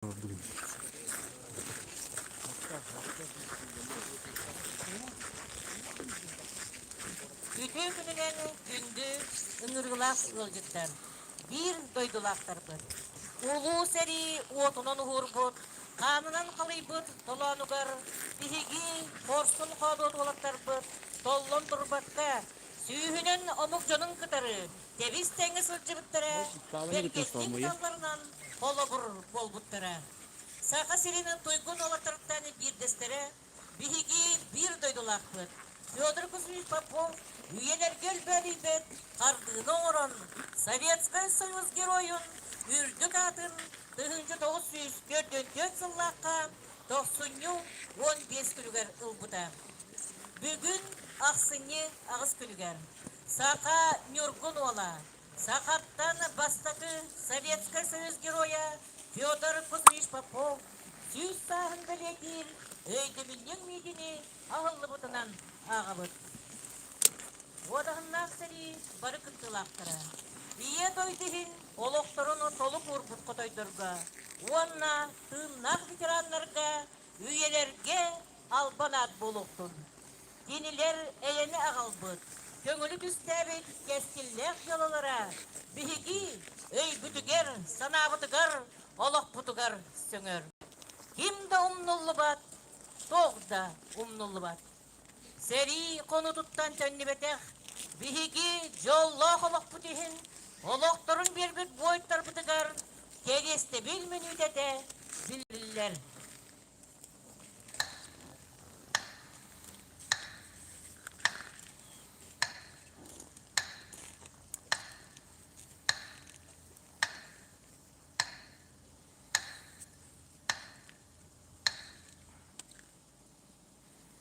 Үтүө күнүнэн күндү ыҥырыылаах ыалдьыттар, биир дойдулаахтарбыт! Улуу сэрии уотунан уһуурбут, хаанынан халыйбыт толоонугар биһиги хорсун хоодуот уолаттарбыт толлон турбакка, сүүһүнэн омук дьонун кытары тэбис-тэҥҥэ сылдьыбыттара, бэргэнник ыталларынан холобур буолбуттара. Саха сирин туйгун уолаттарыттан биирдэстэрэ биһиги биир дойдулаахпыт Федор Кузьмич Попов үйэлэргэ өлбөөдүйбэт хардыыны оҥорон Советскай Союз Геройун үрдүк аатын 1944 сыллаахха тохсунньу 15 күнүгэр ылбыта. Бүгүн ахсынньы аҕыс күнүгэр Саха Ньургун уола, сахаттан бастакы Советскай Союз Геройа Федор Кузьмич Попов 100 сааһын бэлиэтиир өйдөбүнньүк миитини аһыллыбытынан ааҕабыт. Уодаһыннаах сэрии бары кыттыылаахтара Ийэ дойду иһин олохторун толук уурбут хотойдорго уонна тыыннаах ветераннарга үйэлэргэ албан аат буолуохтун. Кинилэр эйэни аҕалбыт, көҥүлү түстээбит кэскиллээх дьыалалара биһиги өйбүтүгэр, санаабытыгар, олохпутугар сөҥөр. Ким да умнуллубат, туох да умнуллубат. Сэрии хонуутуттан төннүбэтэх биһиги дьоллоох олохпут иһин олохторун биэрбит буойуттарбытыгар кэриэстэбил мүнүүтэтэ биллэр.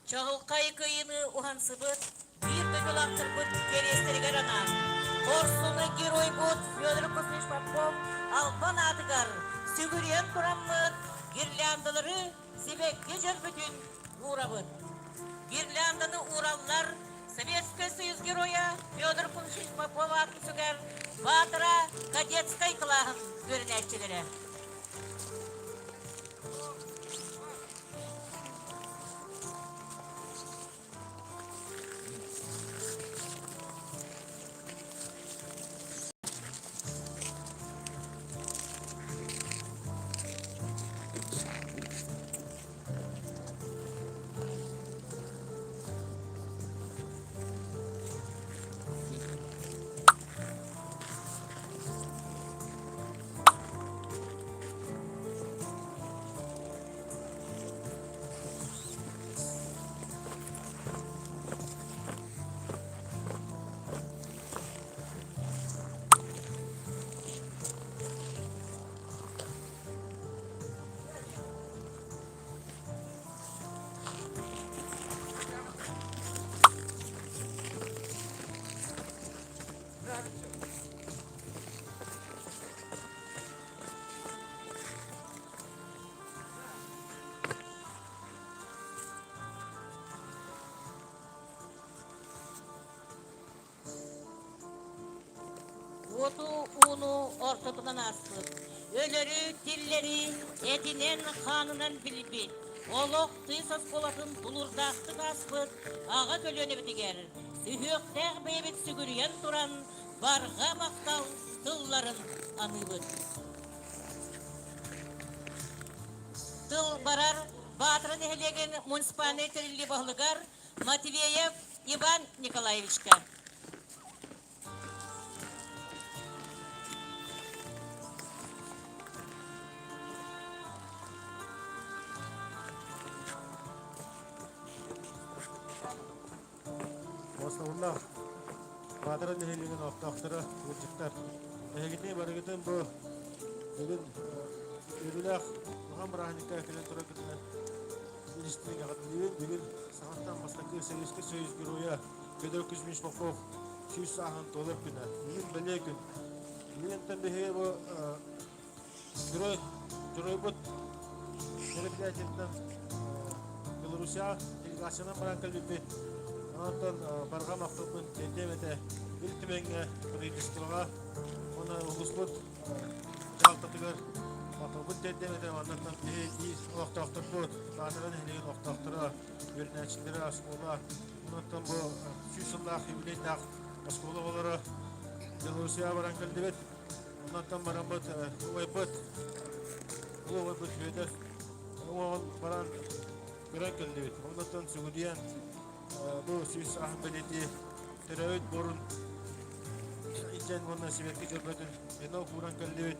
Чаҕылхай кыайыыны уһансыбыт биир дойдулаахтарбыт кэриэстэригэр анаан, хорсун геройбут Федор Кузьмич Попов албан аатыгар сүгүрүйэн тураммыт гирляндалары сибэкки дьөрбүтүн уурабыт. Гирлянданы уураллар Советскай Союз Геройа Федор Кузьмич Попов аатын сүгэр Баатара кадетскай кылааһын үөрэнээччилэрэ. Уоту ууну ортотунан ааспыт, өлөрү-тиллэри этинэн-хаанынан билбит, олох тыыс оскуолатын тулуурдаахтык ааспыт аҕа көлүөнэбитигэр сүһүөхтээх бэйэбит сүгүрүйэн туран барҕа махтал тылларын аныыбыт. Тыл барар Баатара нэһилиэгин муниципальнай тэриллии баһылыгар Матвеев Иван Николаевичка. Основных Баатара нэһилиэгин олохтоохторо, ыалдьыттар. Эһигини барыгытын бу бүгүн үөрүүлээх улахан бырааһынньыкка кэлэн тураргытынан истиҥ эҕэрдэлиибин. Бүгүн саҥаттан бастакы Советский Союз Геройа Федор Кузьмич Попов 100 сааһын туолар күнэ. Бүгүн бэлиэ күн. Бүгүнтэн биһиги бу Герой, геройбут мероприятиеттан Белоруссияҕа делегациянан баран кэлбиппит. Онтон барҕа махталбын тиэрдиэм этэ. Ил Түмэҥҥэ, правительствоҕа уонна улууспут дьаһалтатыгар. Махталбыт тиэрдиэм этэ маннаттан биһиги олохтоохторбут, Баатара нэһилиэгин олохтоохторо, үөрэнээччилэрэ, оскуола, онтон бу 100 сыллаах юбилейдаах оскуола оҕолоро Белоруссияҕа баран кэллибит. Оннуттан бараммыт убайбыт, улуу убайбыт Федор уҥуоҕун баран көрөн кэллибит. Оннуттан сүгүрүйэн бу 100 сааһын бэлиэтии төрөөбүт буорун илдьэн уонна сибэкки дьөрбөтүн венок ууран кэллибит.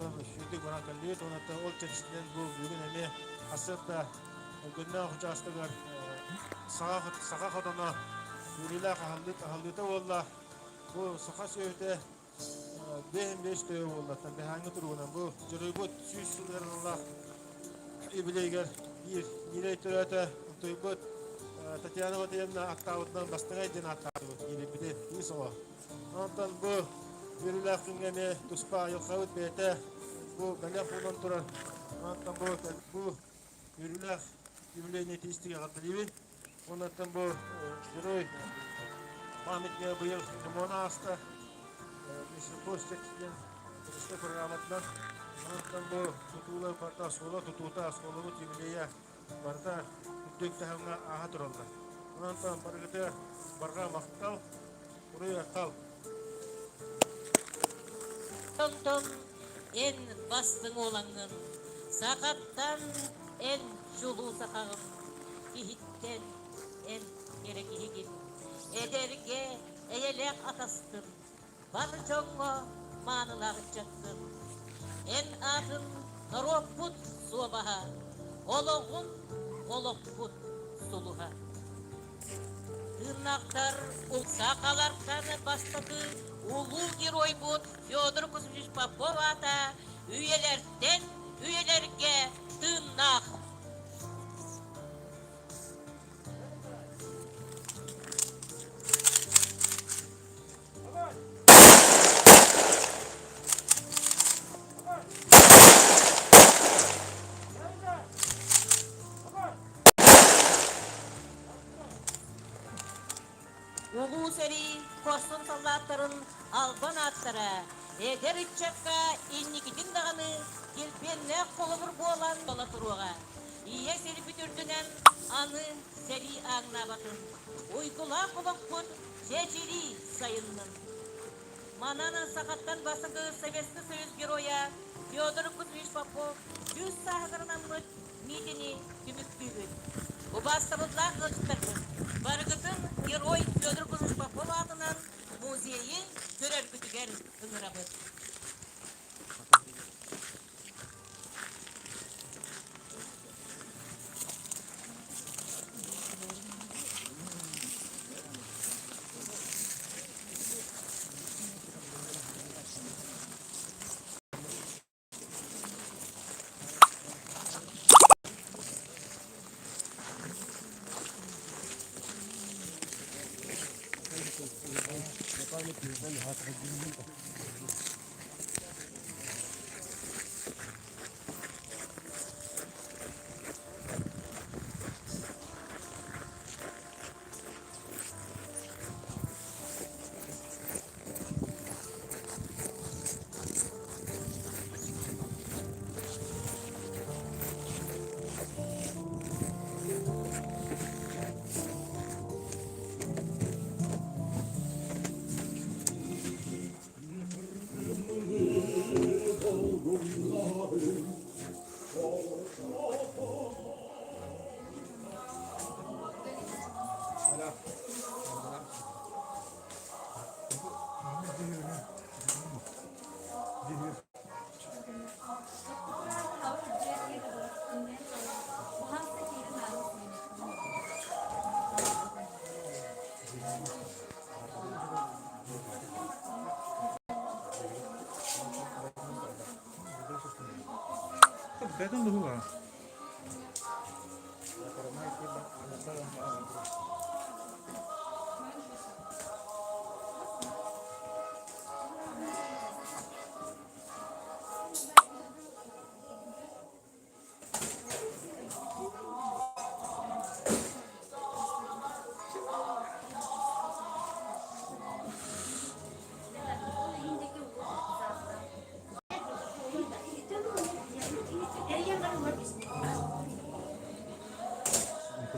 Сүрдүк баран кэллибит. Онон ол чэрчитинэн бу бүгүн эмиэ сарсыарда Өргөннөөх учаастагар саха хотоно үөрүүлээх аһыллыыта буолла. Бу саха сүөһүтэ 5 төбө буолла. Бэһээҥҥи туругунан бу дьоруйбут 100 сылыгар аналлаах юбилейгэр биир ньирэй төрөөтө утуйбут Татьяна Матвеевна аттаабытынан бастыҥай диэн ааттаатыбыт киирбити кыыс оҕо. Онтон бу үөрүүлээх күҥҥэ эмиэ туспа айылҕабыт бэйэтэ бу бэлэх уунан турар. Онтон бу үөрүүлээх юбилейнай тиистигэ эҕэрдэлиибин. Онтон бу герой памятнига быйыл ремона ааста. Лесопольский диэн программатынан. Онтон бу тутуулар барыта оскуола тутуута, оскуолабыт юбилейа барыта үрдүк таһымҥа ааһа тураллар. Онтон барыгытыгар барҕа махтал, уруй айхал. Онтон эн бастыҥ уолаҥҥын, сахаттан эн чулуу сахаҕын, киһиттэн эн кэрэ киһигин, эдэргэ эйэлээх атастын, бар дьоҥҥо маанылаах ыччаккын. Эн аатын норуоппут суобаһа, олоҕун олохпут сулуһа. Тыыннаахтар сахалартан бастакы улуу геройбут Федор Кузьмич Попов аата үйэлэртэн үйэлэргэ тыыннаах. Улуу сэрии хорсун саллааттарын албан ааттара эдэр ыччакка инникитин даҕаны килбиэннээх холобур буолан буола туруоҕа. Ийэ сирбит үрдүнэн аны сэрии ааҥнаабатын, уйгулаах олохпут чэчирии сайыннын. Манан сахаттан бастакы Советский Союз Геройа Федор Кузьмич Попов 100 сааһыгар анаммыт миитини түмүктүүбүт. Убаастабыллаах ыалдьыттарбыт, барыгытын Герой Федор Кузьмич Попов аатынан музейы көрөргүтүгэр ыҥырабыт.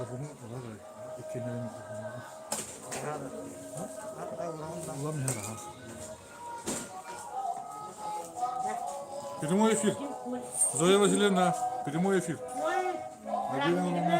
Микрофону ылар иккинэн микрофону. Улам иһэр аха. Прямой эфир. Зоя Васильевна, прямой эфир. Набиевна.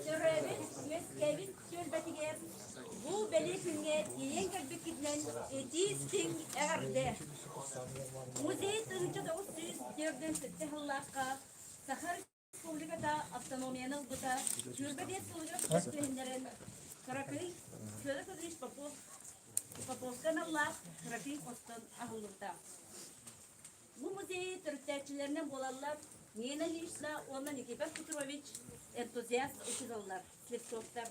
Төрөөбүт, үөскээбит түөлбэтигэр бу бэлиэ күҥҥэ тиийэн кэлбиккитинэн итии-истиҥ эҕэрдэ! Музей 1994 сыллаахха Саха Республиката автономияны ылбыта 25 сылыгар түһүннэрэн кыракый Федор Федорович Попов Поповка аналлаах кыракый хостон аһыллыбыта. Бу музейы төрүттээччилэринэн буолаллар Нина Ильична уонна Никифор Петрович энтузиаст учууталлар, Слепцовтар.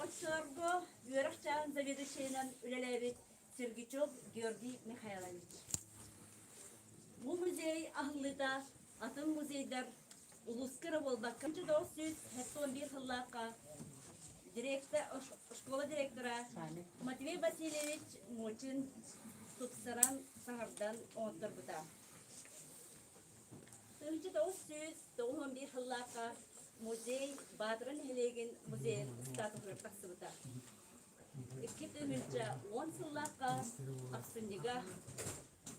Оччолорго үөрэх чааһын заведующайынан үлэлээбит Сергучев Георгий Михайлович. Бу музей аһыллыыта атын музейдар улууска эрэ буолбакка, 1971 сыллаахха директор, школа директора Матвей Васильевич Мучин тупсаран, саҥардан оҥотторбута. 1991 сыллаахха музей Баатара нэһилиэгин музейын статуһугар тахсыбыта. 2010 сыллаахха ахсынньыга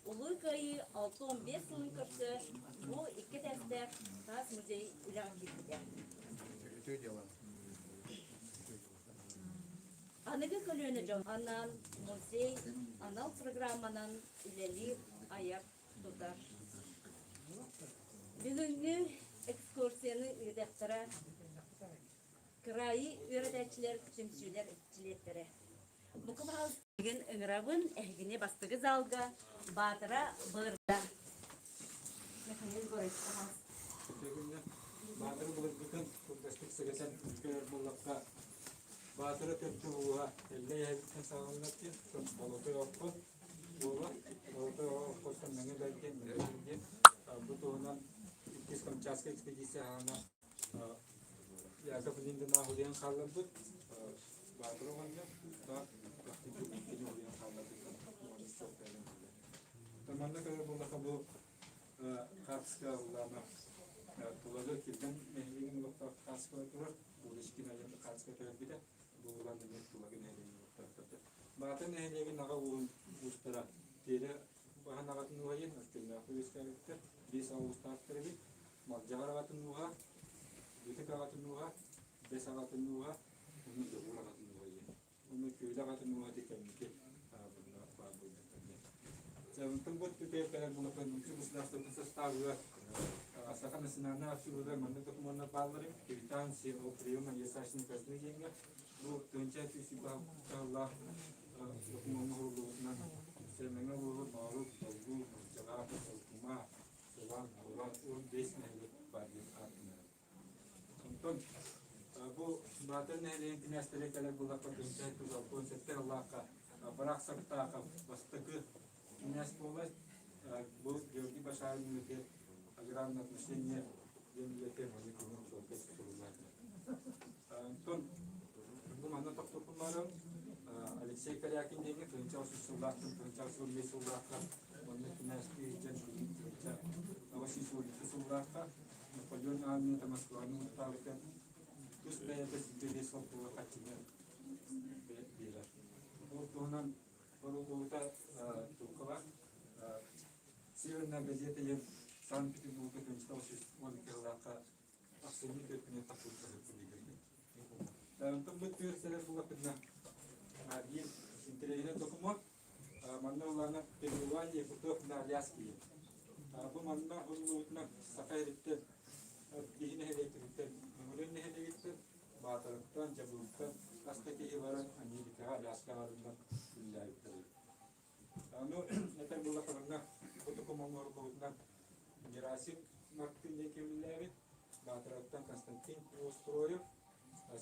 Улуу Кыайыы 65 сылын көрсө бу икки этээстээх таас музей үлэҕэ киирбитэ. Аныгы көлүөнэ дьон анаан музей анал программанан үлэлиир, айар, тутар. Бүгүҥҥү экскурсияны ыытыахтара Кыраайы үөрэтээччилэр түмсүүлэр чилиэттэрэ. Бука баһылыгын ыҥырабын, эһигини бастакы залга Баатара былырда. Михаил Егорович, Үтүө Баатара былыргытын кылгастык сэгэтэн көрөр буоллахха, Баатара төрдө ууһа Эллэй эһэбиттэн саҕаланар диэн, Болотой окко буола, Болотой оккоттон Мэҥэ Бэргэн, Мэҥэ диэн бу туһунан иккис Камчатскай экспедиция аһана Яков Линдина улуйан хаалларбыт Баатыр оҕонньор кини улуйан хаалларбыт. Манна көрөр буоллахха бу хаартыска ыллаана Тулагы Киргэн нэһилиэгин олохтоох хаартыскалар турар. Булочкин айан хаартыска түһэрбитэ. Бу улан эмиэ Тулагы нэһилиэгин олохтоохторо. Баатыр нэһилиэгин аҕа ууһун уустара Тиэрэ баһан аҕатын уһайын Өркөннөөх үөскээбиттэр. Биэс аҕа уустаахтар эбит. Малдьаҕар аҕатын ууһа, Бүтүк аҕатын ууһа, Бэс аҕатын ууһа, уонна Дьоҕур аҕатын ууһа диэн. Уонна Күөлэ аҕатын ууһа ити кэнники бунна баар буолбуттар диэн. Дьэ, онтон бу өттүгэр кэлэр буоллахха нуучча государствотын састаабыгар Саха национальнай архивыгар маннык докумуоннар бааллар эбит. Квитанция о приеме ясачной казны диэҥҥэ бу 1126 сыллаах докумуоҥҥа уһуллубутунан Сэмэҥэ улууһун Ноору, Долгуу, Нууччалаах, Олтума, Сылаҥ, Аллан, 15 нэһилиэк баар диэн ааттанар. Онтон бу Баатыр нэһилиэгин кинээстэрэ кэлэр буоллахха 1967 сыллаахха Барах Сартаахов бастакы кинээс буолар. Бу Георгий Башарин үлэтэ аграрное отношение диэн үлэтэ маннык күнүн чуолкай суруллар. Онтон бу манна тохтоппун баран Алексей Корякин диэҥҥэ 1900 сыллаахтан 1915 сыллаахха манна кинээстии сылдьан билигин 1912 сыллаахха Наполеон армията Москваны уттаабыта тус бэйэтэ 25 солкуобай харчыны биэрэр. Ол туһунан оруллубута Туркалар Северная газета диэн Санкт-Петербурга 1912 сыллаахха ахсынньы төрдүнэн тахсыбыта Онтон бу түөрт сэлэр буллахпытына биир интэриэһинэй докумуон Манна улаана пребывание путев на Аляске. Бу манна уһуллубутунан Саха сириттэн киһи нэһилиэктэриттэн, Мөҥүрүөн нэһилиэгиттэн, Баатарыттан, Дьабыылтан хас да киһи баран Америкаҕа, Аляскаҕа бараннар үлэлээбиттэр. Аны этэр буоллахпына, бу докумуоҥҥа уһуллубутунан Герасим Мартын диэн киһи үлэлээбит, Баатараттан Константин Неустроев,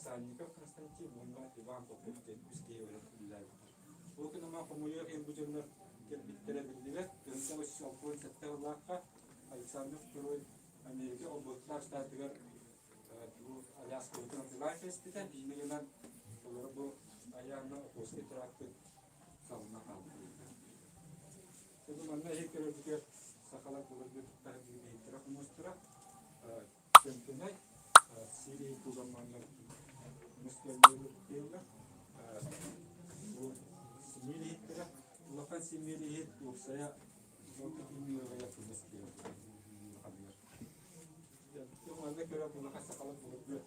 Санников Константин уонна Иван Попов диэн үс киһи баран үлэлээбиттэр. Ол гынан хомойуох иһин бу дьоннор кэлбиттэрэ биллибэт. 1967 сыллаахха Александр II Америка Холбоһуктаах штатыгар бу Аляскабытын атыылаан кэспитэ. Инньэ гынан олору бу Айаанна Охотский тракты салына хаалбыт. Бу манна иһит көрөрбүтүгэр сахалар былыргы таһырдьа биһиктэрэ хомустара Кэмпинэй Сирии тугамманнар мускэллиир Бу симиир иһиттэрэ улахан симиир иһит уопсайа 30 километр көмүс диэн хабыйар. Манна көрөр улахан сахалар былыргы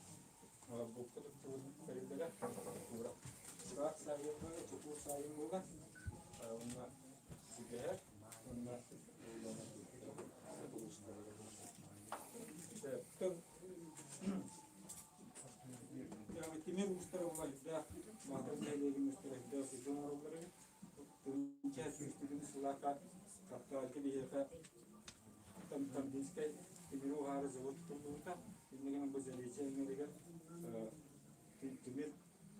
булка туттубут тэриллэрэ тура тураах саайын буолар, чокуур саайын буолар. Уонна сүгэһэр уонна Тимир уустара уларыйда, Баатыр нэһилиэгин уустара элбэх сылдьан оҥороллор эбит. Тыһыынча сүүстүгүн сыллаахха Хаптаайка биһиэхэ Тамбинскай тимири уһаары завод тутуллубута. Инньэ гынан бу Заречье эҥэригэр тимир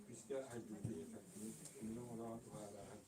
күүскэ айдыыта биһиэхэ тимири оҥороон уһаарааһын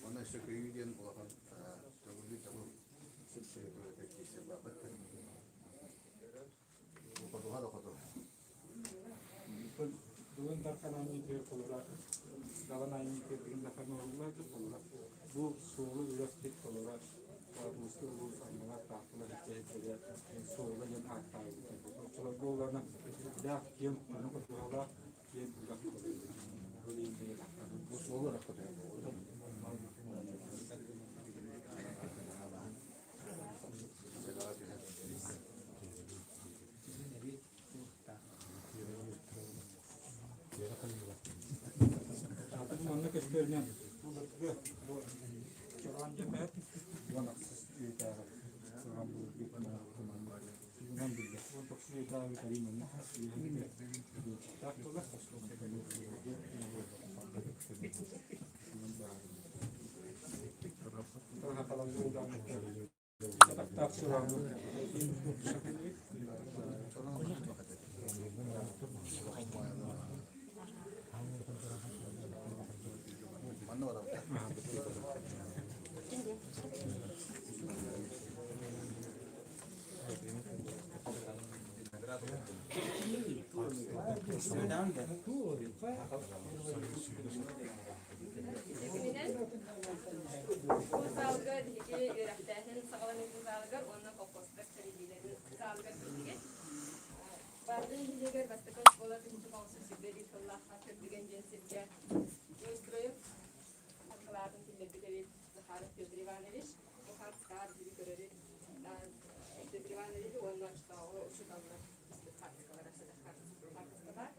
Онно өссө көйүү диэн улахан төгүллүү төгүл киирсэр бааппыт. Хотуга да хоту. Бүгүн Дархан айымньытыгар холура Далан айымньытыгар бүгүн Дархан оҥоһуллар холура бу суолу үрэхпит холура Боотулуска улуус Аммалар Таатталар иччэһиттэрэ суола диэн ааттаабыттар. Оччолорго улаана дээх киэҥ хоно хотуһалаах киэҥ үрэх Бу суолу үрэх хотуһа Манна көстөрүнэн былыргы бу чороон диэн уон ахсыс үйэтээҕи чороон былыргы манан биллэр. Итинэн бу саалга биһиги үөрэхтээһин саҕаланыытын саалыгар уонна колхозтар тэриллиилэрин саалыгар киирдигит. Бардын нэһилиэгэр бастакы оскуола 1921 сыллаахха Көрдүгэн диэн сиргэ Неустроев акылаатын киллэрбит эбит Захаров Петр Иванович. Бу хаартыскаҕа биһиги көрөрүт Петр Ивановиһы уонна оччотооҕу учууталлар түспүт хаартыскалара хаартыска баар.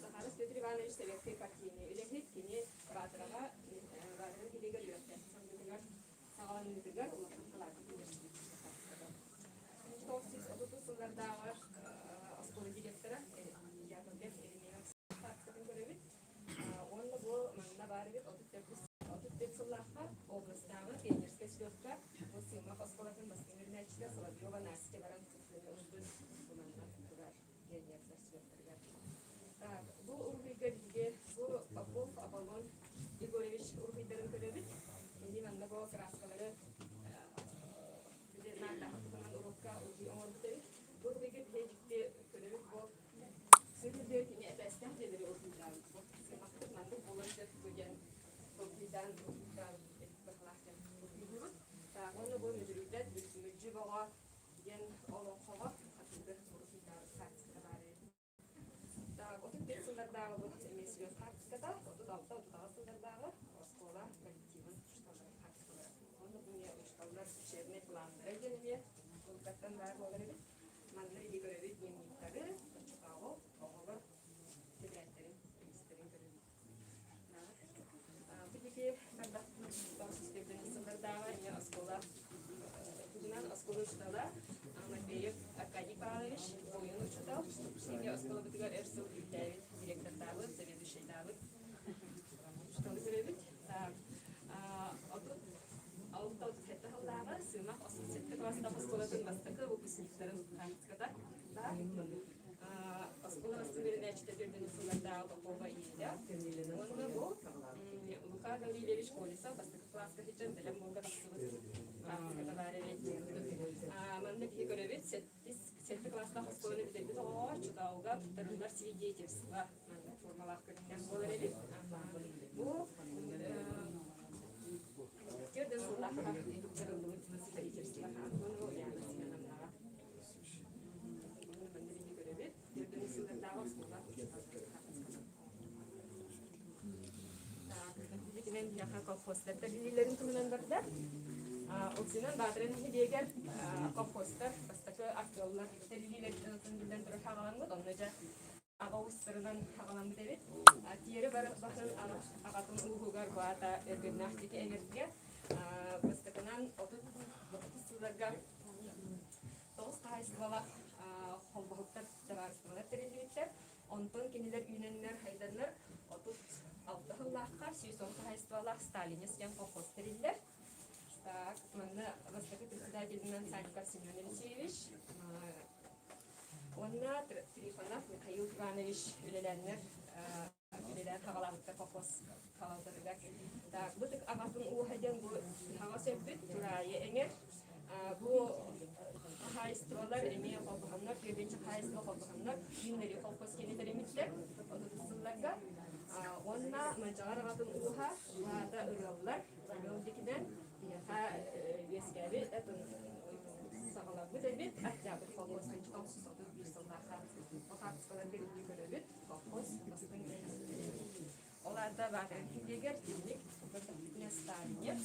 Захаров Петр Иванович советскай партийнай үлэһит, кини Баатыраҕа Баатыра нэһилиэгэр үөрэхтээһин саҕаланыытыгар саҕаланыытыгар улахан кылааты киллэрбит. 1930 сыллардааҕы оскуола директора Яковлев Еремеев хаартыскатын көрөбүт. Уонна бу манна баар эбит 34 сыллаахха областааҕы пионерскай слетка бу Сыымах оскуолатын бастыҥ үөрэнээччитэ Соловьева Настя баран кыттыыны ылбыт бу манна турар пионердар слеттарыгар. Так, бу уруһуйга биһиги бу Попов Аполлон Егорович уруһуйдарын көрөбүт. Кини манна бу краскалары били наардахха туһунан урукка уруһуй оҥорбут эбит. Бу уруһуйга биһиги дьикти көрөбүт бу сыһыды кини эпээстээх дьиэлэри уруһуйдаабыт. Бу сымахпыт маннык буолан сөп диэн толкуйдаан уруһуйдаабыт быһалаах диэн уруһуйдуубут. Так, уонна бу мүдүрүйбэт мүлдьү бөҕө диэн олоҥхоҕо хатыыгы уруһуйдаабыт хаартыската баар эбит. Так, 35 сыллардааҕы бу эмиэ сүрүн хаартыската, 36-38 сыллардааҕы оскуола коллективын учууталларын хаартыскалара. Онно бу эмиэ учууталлар учебнай планнара диэн эмиэ уруккаттан баар буолар эбит. Манна биһиги көрөбүт дневниктары, оччотооҕу оҕолор тэтэрээттэрин, илиистэрин көрөбүт. Биһиги сыллардааҕы эмиэ оскуола туһунан оскуола учуутала Матвеев Аркадий Павлович буойун учуутал. Биһиги оскуолабытыгар өр сыл үлэлээбит директордаабыт, заведующайдаабыт учууталы көрөбүт. 36 сыллааҕы Сыымах 37 класстаах оскуолатын бастакы выпускниктарын хаартыската баар. Оскуола бастыҥ үөрэнээччитэ төрдүнү сыллардааҕы Попова Иля. Уонна бу Лука Гаврильевич Колесов бастакы кылааска сылдьан бэлэм буолга тахсыбыт хаартыската баар эбит. Манна биһи көрөбүт сэттэ кылаастаах оскуоланы бүтэрбит оҕоҕо Чутауга туттарыллар свидетельство манна формалаах көрүҥнээх буолар эбит. Бу төрдүн сыллаахха туттарыллыбыт свидетельство. Уонна Ульяна Семеновнаҕа Итинэн биһиэхэ колхозтар тэриллиилэрин туһунан барда. Уксунан Баатырын нэһилиэгэр колхозтар бастакы артыаллар тэриллиилэриттэн биллэн турар хаҕаламмыт. Онно дьэ аҕа уустарынан хаҕаламмыт эбит. Тиэри баһын аҕатын ууһугар баата Өргөннөөх диэки эҥэргэ бастакынан 30 сылларга Тоҕус хаһаайыстыбалаах холбоһуктар табаарыстыбалар тэриллибиттэр. Онтон кинилэр үүнэннэр, хайданнар 36 сыллаахха 110 хаһаайыстыбалаах Сталинец диэн колхоз тэриллэр. Так, манна бастакы председателинэн Саньков Семен Алексеевич уонна Трифонов Михаил Иванович үлэлээннэр үлэлээн хаҕалаабыттар колхоз салалтатыгар. Так, бу тык аҕатын ууһа диэн бу хаҥас өппүт Тураайы эҥэр. Бу хаһаайыстыбалар эмиэ холбоһоннор, түөртүнчү хаһаайыстыба холбоһоннор үүннэри колхоз киэнэ тэриммиттэр 30 сылларга. Уонна Мадьаҕар аҕатын ууһа аата ырыаллар. Ырыал дикинэн биһиэхэ үөскээбит саҕаламмыт эбит. Октябрь колхоз 1931 сыллаахха хаартыскаларга көрөбүт. Колхоз бастыҥ Ол аата Баатара нэһилиэгэр итинник көрдөхпүтүнэ Сталинец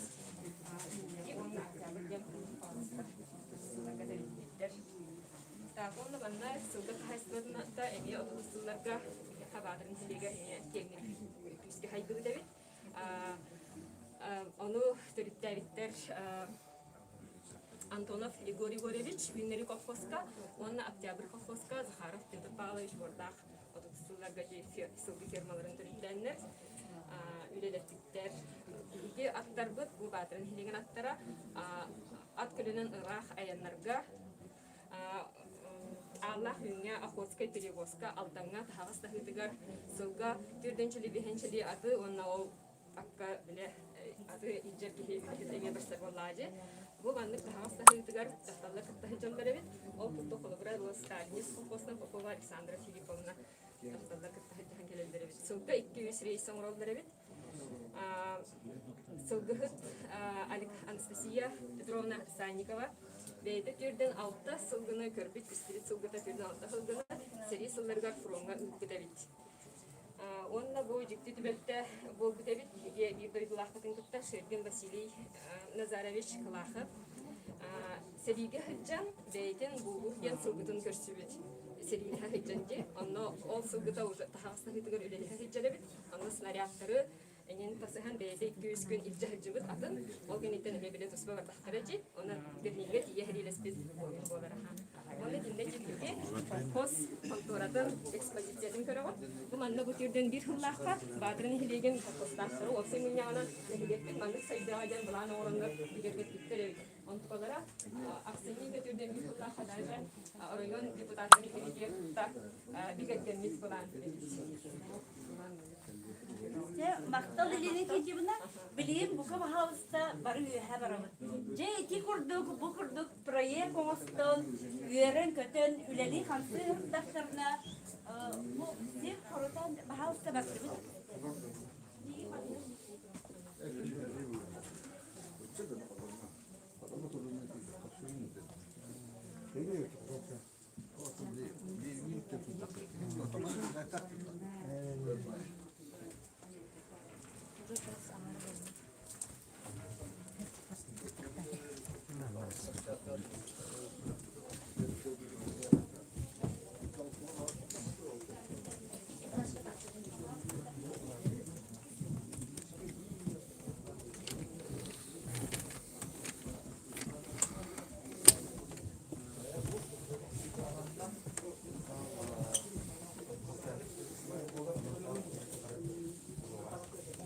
үүннэри уонна Октябрь диэн колхозтар сылларга тэриллибиттэр. Так, уонна манна сылгы хаһаайыстыбатыната эмиэ 30 сылларга Баатара нэһилиэгэр эмиэ киэҥник күүскэ хайдыбыт эбит. Ону төрүттээбиттэр. Антонов Егор Егорович Үүннэри колхозка уонна Октябрь колхозка Захаров Петр Павлович Буордаах 30 сылларга сылгы фермаларын төрүттээннэр үлэлэппиттэр. Биһиги аттарбыт бу Баатырын нэһилиэгин аттара ат көлөнөн ыраах айаннарга Ааллаах Үүҥҥэ, Охотскай перевозка, Алдаҥҥа таһаҕас таһыытыгар сылга төрдүнчэли-биэһинчэли аты уонна ол акка бile аты илдьэр киһи эмиэ барсар буоллаҕа дии. Бу маннык таһаҕас таһыытыгар дьахталлар кытта сылдьаллар эбит. Ол курдук холобура Сталинист колхозтан Попова Александра Филипповна дьахталлар кытта сылдьан кэлэллэр эбит. Сылга 2-3 рейс оҥороллор эбит. Сылгыһыт Анастасия Петровна Санникова бэйэтэ түрдэн алта сылгыны көрбүт, истибит сылгыта түрдэн алта сылгыны сэрии сылларыгар фроҥҥа ыыппыт эбит. Уонна бу дьикти түбэлтэ буолбут эбит. Биһиги биир дойдулаахпытын кытта Шергин Василий Назарович Кылахов сэриигэ сылдьан бэйэтин Буулур диэн сылгытын көрсүбүт. Сэриилэһэ сылдьан дии. Онно ол сылгыта уже таһаҕас таһыытыгар үлэлэһэ сылдьар эбит. Онно снарядтары эҥин тасыһан бэйэтэ 2-3 күн илдьэ сылдьыбыт атын. Ол кэнниттэн эмиэ били туспа бардахтара дии. Онон Берлиҥҥэ тиийэ сэриилэспит буолар буолар аха. Уонна итиннэ киирбити колхоз хонтуоратын экспозициятын көрөҕүт. Бу манна бу түрдэн биир сыллаахха Баатыр нэһилиэгин колхозтаахтары уопсай мунньаҕынан нэһилиэкпит маннык сайдыаҕа диэн былаан оҥороннор бигэргэппиттэр эбит. Онтукалара ахсынньы түрдэн биир сыллаахха даже оройуон депутаттарын кэмитиэт кытта бигэргэммит былаан эбит. Дьэ, махтал Елена Никитьевна, билигин бука баһаалыста бары үөһэ барабыт. Дьэ, ити курдук, бу курдук проект оҥостон, үөрэн-көтөн, үлэлии-хамсыы сырыттахтарына, бу сир хорутан баһаалыста бардыбыт.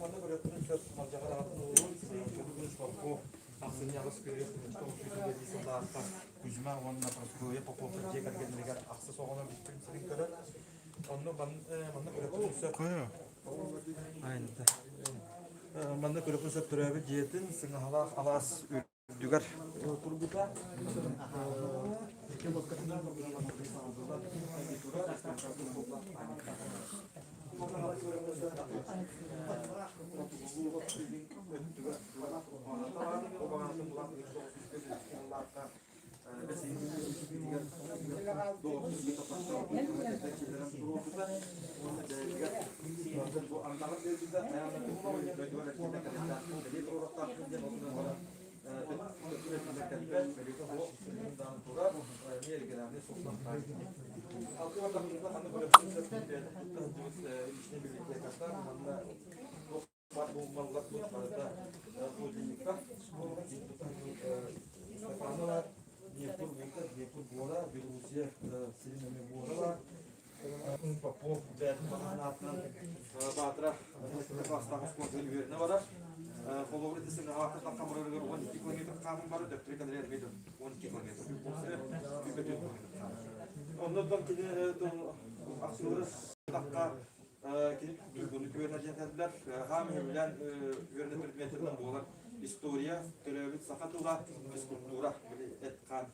Манна көрөппүн сөп малдьаҕар аҕатын уолун Көбүгүн Попов ахсынньы аҕыс күрүөх 1905 сыллаахха Кузьма уонна Прасковья Поповтар дьиэ кэргэннэригэр ахсыс оҕону бүппүн сирин көрөр. Онно манна көрөппүн сөп. Манна көрөппүн сөп төрөөбүт дьиэтин сыҥаһалаах алаас үрдүгэр турбута. Попов бэйэтин баҕаһын Баатыра класстаах оскуолатыгар үөрэнэ барар. Холобур ити сыҥаһаахха тахха барарыгар 12 километр хааман барар, төттөрү кэлэрэ эмиэ 12 километр. Оннуттан кини ахсылары тахха кини туйгуну күөрнэ диэн этэллэр. Хаам үһүлээн үөрэнэ предметинэн буолар история, төрөөбүт саха тыла, физкультура, эт-хаан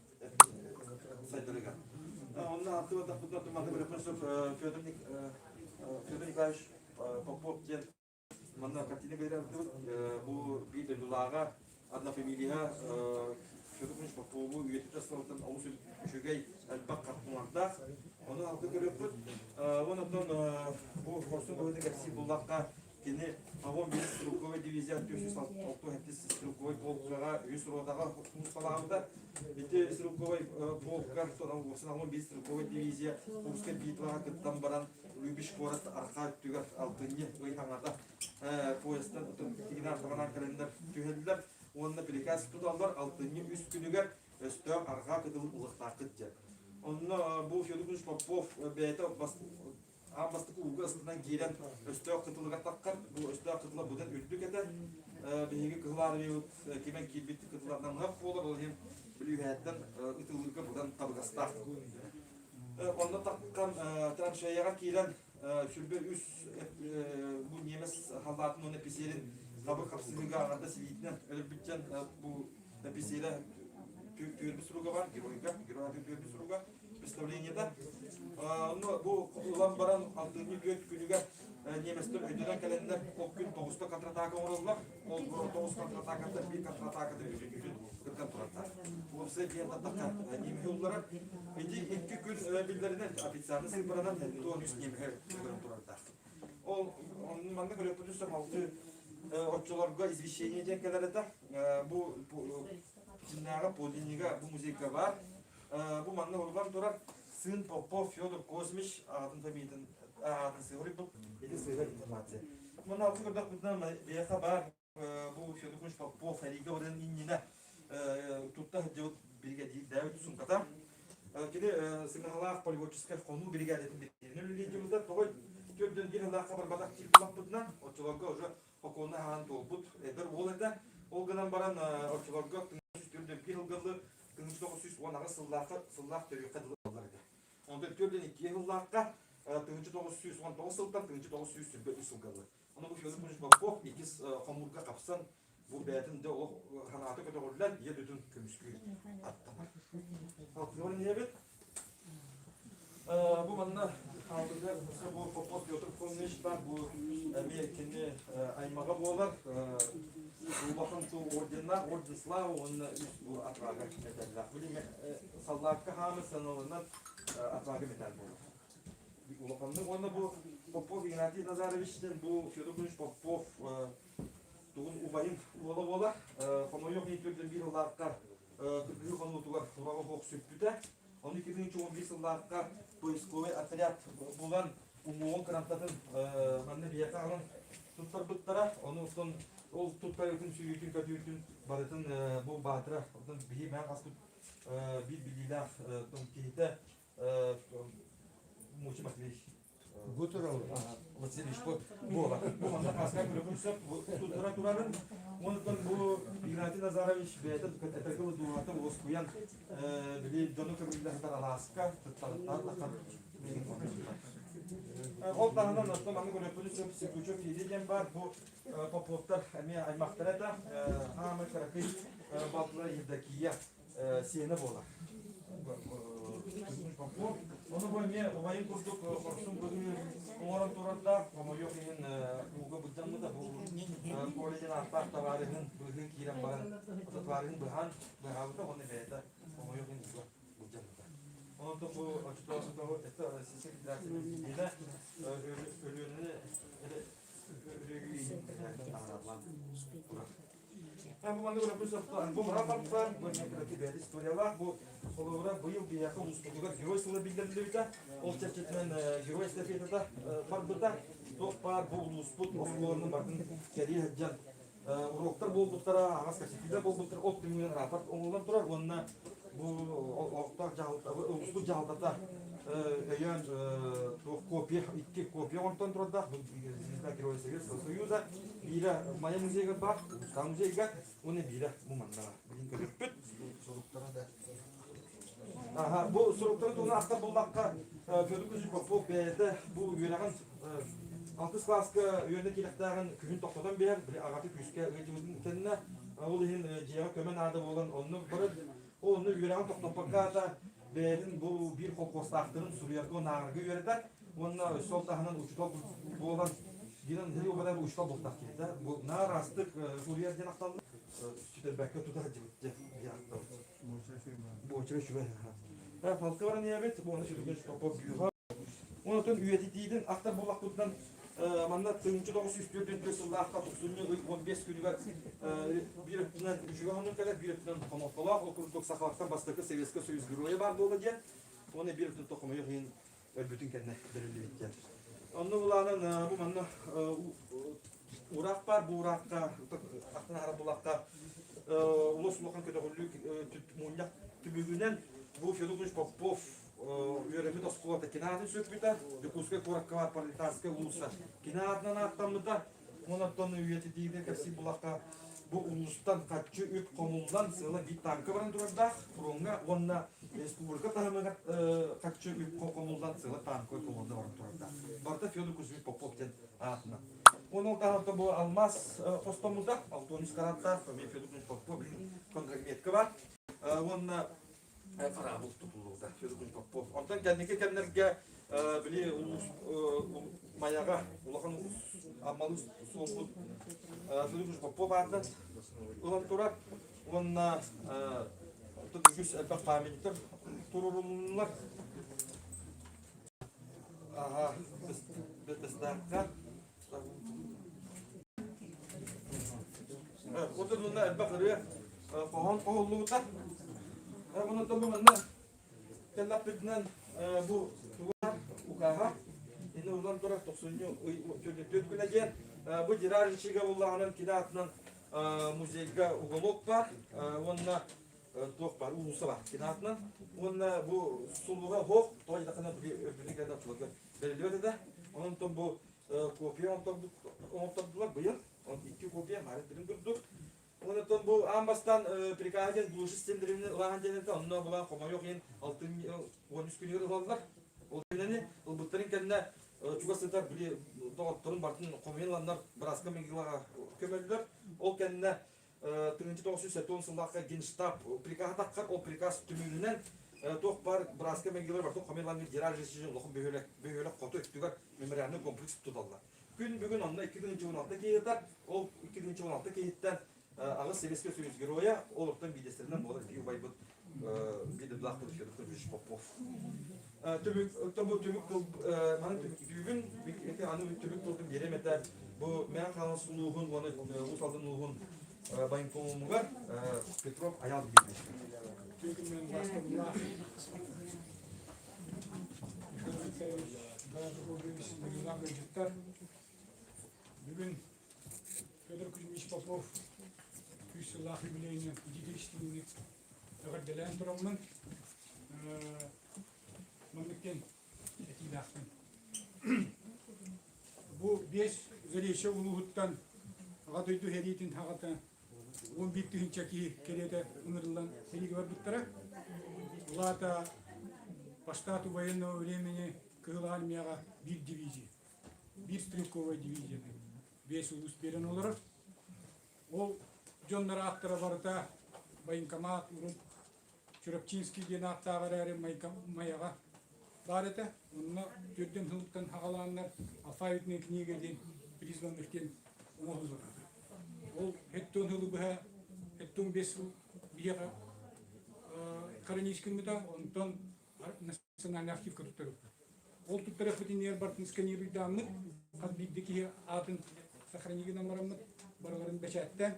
сайдарыгар. Онно аттыбатахпытына туманны көрөккөн Федор Федор Николаевич Попов диэн манна картина биэрэрдибит. Бу биир дойдулааҕа однофамилия Федор Николаевич Попову үйэтитэр сылтан олус үчүгэй элбэх хартыналардаах. Ону алты көрүөхпүт. Онон бу хорсун быһыыны кэпсиир буллахха Кини Павон биир стрелковай дивизия 467 стрелковай полкаҕа үс ротаҕа сулууспалаабыта. Ити стрелковай полка уопсайынан биир стрелковай дивизия Курскай битваҕа кыттан баран Любич куорат арҕаа өттүгэр алтынньы ый хаҥата поездтан тигинэ артаҕынан кэлэннэр түһэллэр уонна приказ туталлар алтынньы үс күнүгэр. өстөөх арҕаа кытылын ылыахтааххыт диэн. Онно бу Федор Кузьмич Попов бэйэтэ аан бастакы ууга ыстатынан киирэн өстөөх кытылыгар таххар, бу өстөөх кытыла быдан үрдүк этэ. Биһиги Кыһыл Армиябыт кимэн киирбит кытылар намыһах буолар, ол иһин Бүлүүһээттэн ытылыырга быдан табыгастаах. Онно таххан траншеяҕа киирэн 23 бу немец халлаатын уонна эписиэрин хабыр хапсыһыыга аҥардас илиитинэн өлөрбүттэн бу эписиэрэ түөрбүт суруга бар, геройга, герой атын түөрбүт суруга, представлениета. Онно бу ылан баран алтынньы түөрт күнүгэр немецтэр өйдөнөн кэлэннэр ол күн тоҕуста контратака оҥороллор. Ол тоҕус контратакаттан биир контратаката бүтүннүүтүн кыттан турардар. Уопсай диэн таттахха немеһи улларар. Ити икки күн биллэринэн официально сыыппаранан 73 немеһи өлөрөн турардаах. Ол манна көрөппүтүн сөп оччолорго извещение диэн кэлэр этэ. Бу Дьиннээҕи подлиннига бу музейга баар. Бу манна урулан турар сын Попов Федор Козьмич аҕатын фамилиятын аатын сыһыарбыт. Ити сыһыар информация. Муну алты көрдөхпүтүнэ биһиэхэ баар бу Федор Кузьмич Попов сэриигэ барыан иннинэ тутта сылдьыбыт биригэдьиирдээбит суумката. Кини сыҥаһалаах полеводческай хонуу биригээдэтин биригэдьииринэн үлэлии сылдьыбыта. Тоҕо төрдөн биир сыллаахха барбатах киһи булаппытынан, оччолорго уже Хокуону аһаан туолбут эдэр уол этэ. Ол гынан баран оччолорго 1904 сылга 1918 сыллаахха сыллаах төрүөххэ дылы буолар этэ. Онтон 42 сыллаахха 1919 сылтан 1923 сылга дылы. Ону бу Федор Кузьмич Попов иккис хомуурга хапсан бу бэйэтин да олох санаата көтөҕүллэн ийэ дойдутун көмүскүү аттанар. Алтыгар ийэбит Бу манна хааллыгар бу Попов Петр Фомич бар, бу эмиэ кини аймаҕа буолар. Улахан тыл орденнаах, орден славы уонна үс бу отвага медаллаах. Били саллаакка хаамы сыаналанан отвага медаль буолар. Улаханнык уонна бу Попов Игнатий Назарович диэн бу Федор Кузьмич Попов тугун убайын уола буолар. Хомойуох иһин төрдөн биир ылаахха кыргыһыы хонуутугар ураҕа суох сүппүтэ. Ону 2011 сыллаахха поисковый отряд булан уҥуоҕун кырамтатын манна биһиэхэ аҕалан туттарбыттара. Ону оттон ол туттарыытын, сүүйүүтүн, көтүүтүн барытын бу Баатыра оттон биһи мээн хаспыт биир билиилээх киһитэ Мучи Матвеевич Бу турабыт. Васильевич буола. Бу манна хаска көрөкүн сөп туттара турарын. Онтон бу Игнатий Назарович бэйэтэ этэргэ дууһата уоскуйан били дьону көмүллэ сытар алааска туттарыттан тахсан Ол таһынан оттон маннык көрөккүнү сөп Секучев Федя диэн баар бу Поповтар эмиэ аймахтара этэ. Хаамай кыракый балтылара Евдокия сиэнэ буолар. Ону бу эмиэ убайын курдук хорсун быһыы оҥорон турардаах, хомойуох иһин ууга былдьаммыта бу Коля диэн ааттаах табаарыһын быыһыы киирэн баран табаарыһын быһаан быһаабыта уонна бэйэтэ хомойуох иһин ууга былдьаммыта. Онон бу оччотооҕу это Российская Федерация президенэ Өлүөнэни өрөгүйүн турар. Бу маннык бу мрамордар, бу бэйэтэ историялаах, бу холобура быйыл биһиэхэ улууспутугар Герой сыла биллэриллибитэ. Ол чэрчитинэн Герой эстафетата барбыта. Туох баар бу улууспут оскуоланы барытын кэрийэ сылдьан уруоктар буолбуттара, аҕас кэпсэтиилэр буолбуттара, ол түмүгүнэн рапорт оҥоһуллан турар уонна бу олохтоох дьаһалта, улууспут дьаһалтата өйөөн туох копия, икки копия оҥортон турардаах Звезда Героя Советского Союза, биирэ Майа музейыгар баар, Улуустааҕы музейга, уонна биирэ бу манна билин көрүппүт. Суруктара да. Аха, бу суруктары туһунан ахтар буллахха, Федор Кузьмич Попов бэйэтэ бу үөрэҕин алтыс кылааска үөрэнэ киирэхтээҕин күһүн тохтотон биэрэр, били аҕата күүскэ ыалдьыбытын кэннэ, ол иһин дьиэҕэ көмө наада буолан онно барар. Ол онно үөрэҕин тохтоппокко аата бэйэтин бу биир холкуостаахтарын суруйарга уонна ааҕарга үөрэтэр уонна өссө ол таһынан учуутал буолан Динан Дили убадар учуутал буолтах киһитэ. Бу наар астык суруйар диэн ахталлар. Сүтэрбэккэ тута сылдьыбыт диэн ахталлар. Буочура үчүгэй. Халка баран ийэбит, бу оны сүтүгүн Попов бүүха. Онтон үйэтитиитин ахтар буоллахпытынан манна 1904 сыллаахха тохсунньу ый 15 күнүгэр биир өттүнэн үчүгэй хонун кэлэр, биир өттүнэн хомолтолоох, ол курдук сахалартан бастакы Советскай Союз геройа баар буолла диэн, уонна биир өттүнэн хомойуох иһин өлбүтүн кэннэ бэриллибит диэн. Онно булаанан бу манна ураах баар, бу ураахха ахтан аһара булахха. Улус улахан көтөҕүллүү мунньах түмүгүнэн бу Федор Кузьмич Попов үөрэммит оскуолата кини аатын сүкпүтэ, Дьокуускай куоракка баар Пролетарская уулусса кини аатынан ааттаммыта. Онон үйэтитиигэ кэпсиир булахха бу улуустан харчы үп хомуллан сыала биир танка баран турардаах фроҥҥа уонна республика таһымыгар харчы үп хомуллан сыала танковай колонна баран турардаах. Барыта Федор Кузьмич Попов диэн аатынан. Онон таһынан бу алмаас хостоммута, 63 караттаах, Федор Кузьмич Попов контрагметка бар. Уонна хараабыл тутуллубута Федор Кузьмич Попов. Онтон кэнники кэмнэргэ били улуус Майаҕа улахан Аммалыы суолбут Федор Кузьмич Попов аатынан ылан турар. Уонна үгүс элбэх памятниктар туруорулуннулар. Аха, Бэтэстэххэ. Отун уонна элбэх ырыа хоһоон хоһуллубута. Онон бу манна кэллэхпитинэн бу тугар укааһа ини улан турар тохсунньу ый төрүт күнэ диэн бу Дираричига буллаҕынан кини аатынан музейга уголок бар уонна туох бар уулусса бар кини аатынан уонна бу сулуга хоох тоҕо диэтэххинэ били өлбүтүн кэннэ оччолорго бэриллибэт этэ онон бу копия оҥортордулар быйыл икки копия маарыт билин курдук Онтон бу аан бастаан приказ диэн глуши стендерини ылааһын диэн этэ онно булан хомойуох иһин алтынньы 13 күнүгэр ылаллар ол кэннэ ылбыттарын кэннэ чугас сытар били доҕотторун бартын хомуйан ыланнар бырааска Мигилаҕа көмөллөр ол кэннэ 1970 сыллаахха Генштаб приказ таххар, ол приказ түмүгүнэн туох баар бырааска мэгилэр бартын хомилаҥҥы Герар улахан бөһүөлэк бөһүөлэк хоту өттүгэр мемориальный комплекс туталлар. Күн бүгүн онно 2016 киһитэ, ол 2016 киһиттэн аҕыс Советский Союз геройа, олортон биирдэстэринэн буолар биир убайбыт биир Федор Федорович Попов. Түмүк, бу түмүк тыл, маны түмүктүүбүн, аны түмүк тылбын биэрэм этэ. Бу Мэҥэ Хаҥалас улууһун уонна Уус Алдан улууһун военкомугар Петров Айаал Дмитриевич. Түкүннэн бастабыллаах Михаил Викторович Прокопьевич Мигилан ыалдьыттар. Бүгүн Федор Кузьмич Попов күүс сыллаах юбилейынан итии эҕэрдэлээн тураммын маннык диэн этиилээхпин. Бу биэс Заречье улууһуттан Аҕа дойду сэриитин аҕата 11 тыһыынча киһи кэриэтэ ыҥырыллан сэриигэ барбыттара. Ол аата по штату военного времени Кыһыл Армияҕа биир дивизия, биир стрелковай дивизияны биэс улуус биэрэн олорор. Ол дьоннор ааттара барыта военкомат урут Чурапчинский диэн ааттаах эрээри Майаҕа баар этэ. Онно төрдүн сылыттан хаҕалааннар алфавитная книга диэн призванных диэн оҥоһуллар. Ол хэттон сылы быһа хэттон бес сыл биһиэхэ хранить гыммыта, онтон национальный архивка туттарыппыт. Ол туттарыахпыт иннигэр барытын сканируйдааммыт, хас биирдии киһи аатын сохрани гынан бараммыт, барыларын бэчээттээн,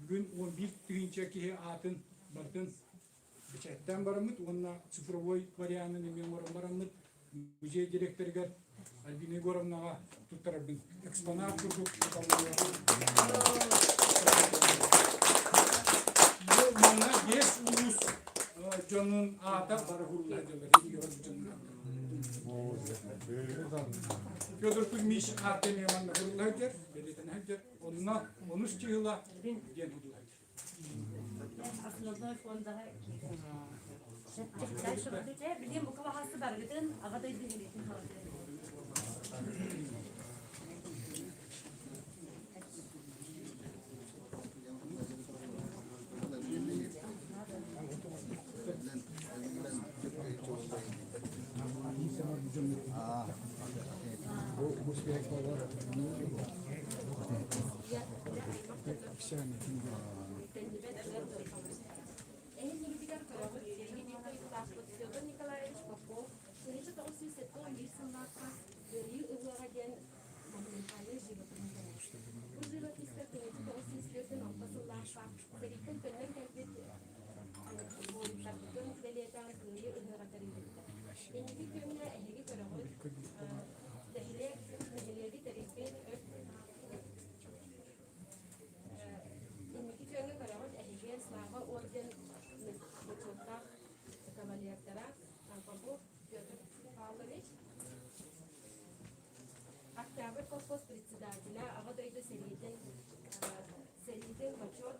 бүгүн 11 тыһыынча киһи аатын барытын бэчээттээн бараммыт уонна цифровой варианын эмиэ оҥорон бараммыт музей директорыгар Альбина Егоровнаҕа туттарарбын экспонат курдук Бу манна биэс улуус дьонун аата бары хурулла дьаллар Федор Кузьмич аата эмиэ манна хурулла сылдьар, бэлиэтэнэ сылдьар. Онно онус чыһыла диэн хурулла сылдьар. Основной фондаҕа Билим бука баҕасы барыгытын аҕа дойду илиитин халатын. Эһиннигитигэр көрөҕүт, биһиги биир дойдулаахпыт Федор Николаевич Попов 1971 сыллаахха Кыайыы ыһыаҕа диэн монументальнай живопиһын кэлэр. Бу живописка 1946 сыллаахха сэрииттэн төннөн кэлбит буойуттарбытын бэлиэтээн Кыайыы ыһыаҕа тэриллибитэ. Инники күөҥҥэ эһиги көрөҕүт, нэһилиэк, нэһилиэги тэрийбит Инники күөҥҥэ көрөҕүт эһиги. колхоз председателя, Аҕа дойду сэриитин сэриитин Бочуот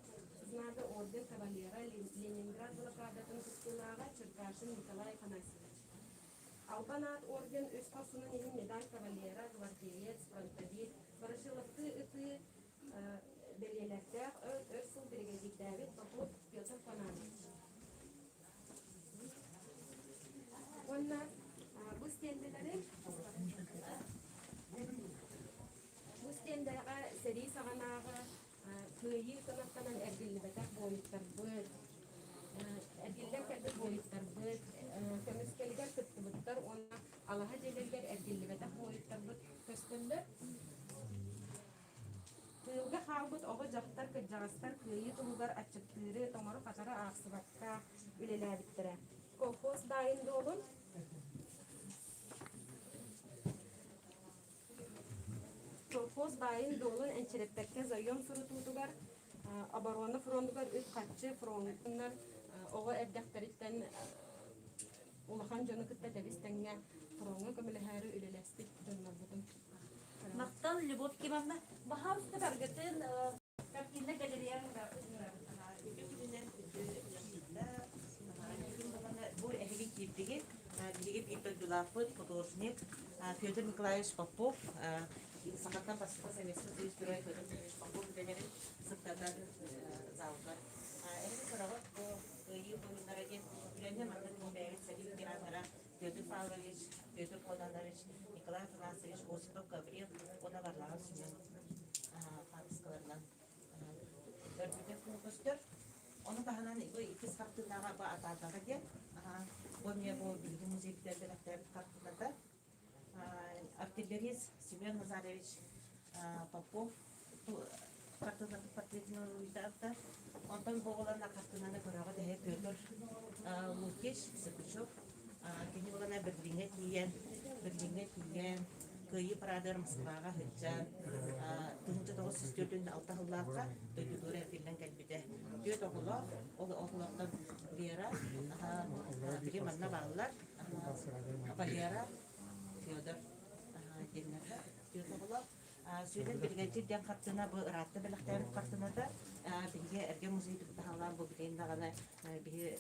знага орден кавалера, Ленинград блокадатын кыттыылааҕа Черкашин Николай Афанасьевич. Албан аат орден үс хорсунун иһин медаль кавалера, гвардеец, фронтовик, Ворошиловтыы ытыы бэлиэлэрдээх өр сыл биригэдьиирдээбит Попов Петр Панамович. Уонна бу стендэлэри бу стендэҕэ сэрии саҕанааҕы кыайыы кынаттанан эргиллибэтэх буойуттарбыт, эргиллэн кэлбит буойуттарбыт, көмүскэлигэр кыттыбыттар уонна алаһа дьиэлэригэр эргиллибэтэх буойуттарбыт көстөллөр. Тыылга хаалбыт оҕо-дьахтар, кырдьаҕастар кыайыы туһугар аччыктыыры, тоҥору-хатары аахсыбакка үлэлээбиттэрэ. Колхоз баайын-дуолун Колхоз баайын-дуолун энчирэппэккэ заем сурутуутугар, оборона фронугар үп-харчы фронунан оҕо эрдэхтэриттэн улахан дьону кытта тэбис-тэҥҥэ фроҥҥа көмөлөһөөрү үлэлэспит дьоннорбутун Махтал, Любовь Кимовна. Баһаалыста баргытын картина галереян Бу эһиги киирдигит, биһиги биир дойдулаахпыт, художник Федор Николаевич Попов, сахаттан бастакы Советский Союз Герой Федор Николаевич Попов үлэлэрин сырдатар залга. Эһиги көрөҕүт, бу Кыайыы буойуннара диэн үлэни маннык бэйэбит сэрии ветераннара Петр Павлович, Петр Кононович, Николай Афанасьевич Осипов Гаврил уонна Варлаам Семен хаартыскаларынан өрбүтэ көстөр. Ону таһынан бу иккис хартыынаҕа бу атаакаҕа диэн бу эмиэ бу биһиги музейбитигэр бэлэхтээбит хартыыната. Артиллерист Семен Назаревич Попов хартыынатын портретин уруйдаабыта. Онтон бу оҕолорун хартыынаны көрөҕүт эһэ Петр Лукич Сыкычев кини булана Берлиҥҥэ тиийэн Берлиҥҥэ тиийэн Кыайыы парадыгар Москваҕа сылдьан 1946 сыллаахха дойдутугар эргиллэн кэлбитэ. Түөрт оҕолоох, ол оҕолортон Вера, били манна бааллар, Валера, Федор диэннэр түөрт оҕолоох. Сүөдэр биригэдьиир диэн хартыына бу ыраатта бэлэхтээбит хартыыната. Биһиги эргэ музейбыт таһалаан бу билигин даҕаны биһи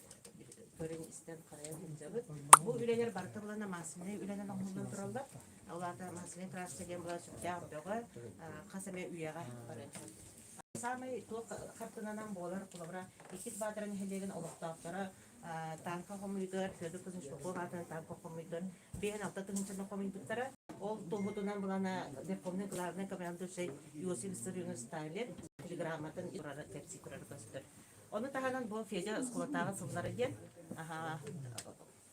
көрөн истэн харайан сылдьабыт. Бу үлэлэр барыта булана масляный үлэнэн оҥоһуллан тураллар. Ол аата масляный краска диэн була сүрдээх бөҕө, хас эмэ үйэҕэ барыан сөп. Саамай туох хартыынанан буолар, холобура, Иккис Баатара нэһилиэгин олохтоохторо танка хомуйдугар, Федор Кузьмич Попов аатынан танка хомуйдун, 5-6 тыһыынчаны хомуйбуттара. Ол туоһутунан булана Верховный главный командующий Иосиф Виссарионович Сталин телеграмматын турара кэпсии турара көстөр. Ону таһынан бу Федя оскуолатааҕы сыллара диэн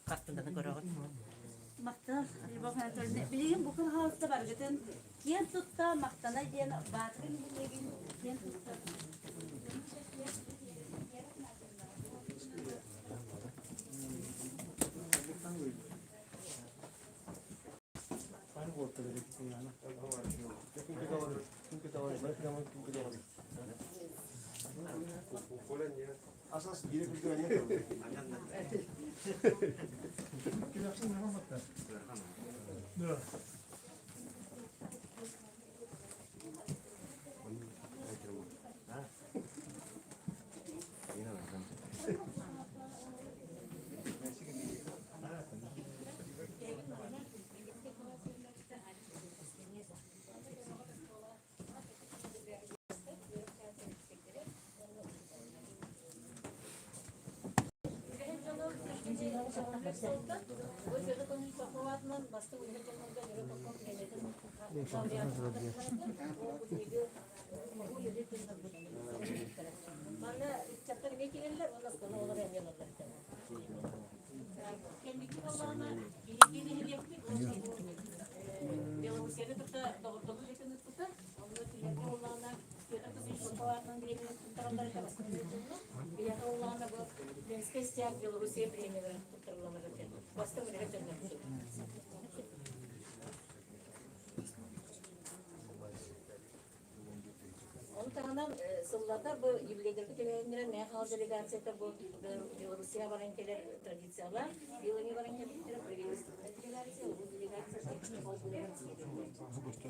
хартыынаны көрөҕүт. Махтал, Любовь Анатольевна. Билигин бу күн хаалыста баргытын киэн тутта махтана диэн Баатыры нэһилиэгин киэн тутта. Манна ыччаттар эмиэ киирэллэр уонна оскуола оҕолоро эмиэ ылаллар Кэнники буоллаҕына биһиги нэһилиэкпит уонна бу Белоруссияны кытта доҕордоһуу үлэтин ыыппыта. Онно кинилэргэ буоллаҕына Петр Кузьмич Попов аатынан бириэмийэ туттараллар этэ бастакы дьоҥҥо. Биһиэхэ буоллаҕына бу Ленскэй стяг Белоруссия премиялара туттарыллаллар этэ. Бастыҥ үлэһит дьоннор Ону таһынан сыллата бу юбилейдарга түбэһиннэрэн Мэҥэ Хаҥалас делегацията бу Белоруссияҕа баран кэлэр традициялаах. Быйыл эмиэ баран кэлбиттэрэ правительственная делегация, улуус делегацията ол булан тиийбиттэр.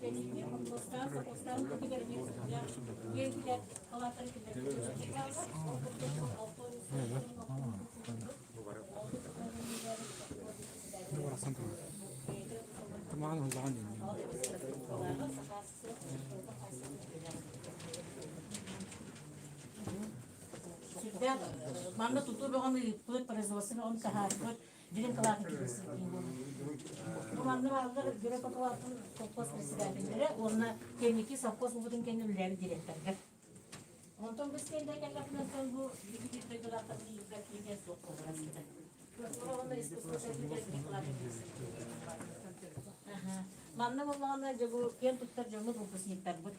Кэлиҥҥи холкуостаах, сопхуостаах кэмигэр эмиэ сүрдээх киэҥ билэр халааттары киллэрбит. Ол курдук Сүрдээх манна тутуу бөҕөнү ыыппыт, производство бөҕөнү таһаарбыт, дириҥ кылаатын киллэрсибит киһи буолар. Бу манна бааллар Гера Попова совхоз председателлэрэ уонна кэнники совхоз буолбутун кэннэ үлэлээбит директордар. Онтон бу стендэ кэллэхпинэ бу биһиги дойдулаахтар бииргэ киирэн суох буолар аспыта. Культура уонна искусство сайдыыта дириҥ кылаатын киллэрсибит. Манна буоллаҕына дьэ бу киэн туттар дьоммут выпускниктарбыт.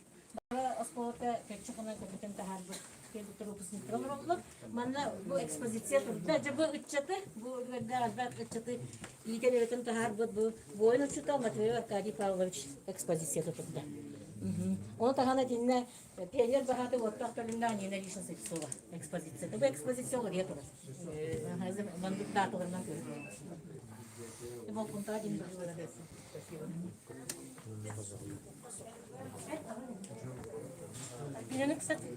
Бары оскуолата көччөх гынан көтүтэн таһаарбыт киэн туттар выпускниктар олороллор. Манна бу экспозиция турда. Дьэ бу ыччаты, бу үлүгэрдээх элбэх ыччаты иитэн үөрэтэн таһаарбыт бу воин учуутал Матвеев Аркадий Павлович экспозицията турда. Ону таһынан итиннэ пионер баһааты уоттаах төлүннээх Нина Ильична Слепцова экспозицията. Бу экспозиция олория турар. Маннык дааталарынан көрүллэр. Болҕомтоҕо дин Спасибо. Кстати.